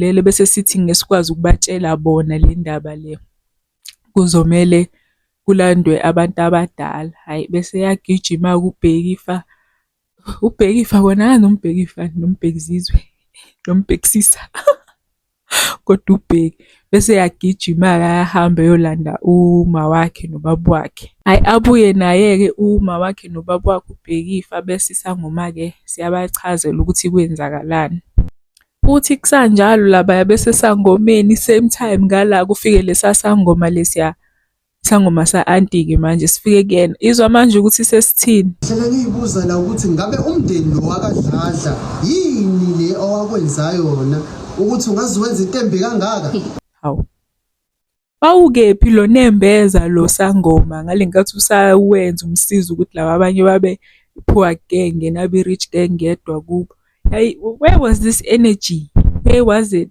Lele bese sithi ngeke sikwazi ukubatshela bona le ndaba le. Kuzomele kulandwe abantu abadala. Hhayi, bese eyagijima-ke uBhekifa. UBhekifa kona angazi noma uBhekifa noma uBhekizizwe noma uBhekisisa, kodwa uBheki. Bese eyagijima-ke ayahamba eyolanda uma wakhe nobaba wakhe. Hhayi, abuye naye-ke uma wakhe nobaba wakhe uBhekifa, bese isangoma-ke siyabachazela ukuthi kwenzakalani. Kuthi kusanjalo labaya besesangomeni same time ngala kufike lesa sangoma lesiya, isangoma sa-anti-ke manje sifike kuyena. Izwa manje ukuthi sesithini. Hlele ngiyibuza la ukuthi ngabe umndeni lo wakaDladla yini le owakwenza yona ukuthi ungaze wenze into embi kangaka? Hawu. Wawukephi lo nembeza lo sangoma ngale nkathi usawenza umsiza ukuthi laba abanye babe poor gang yena abe rich gang yedwa kubo. Hayi, where was this energy? Where was it?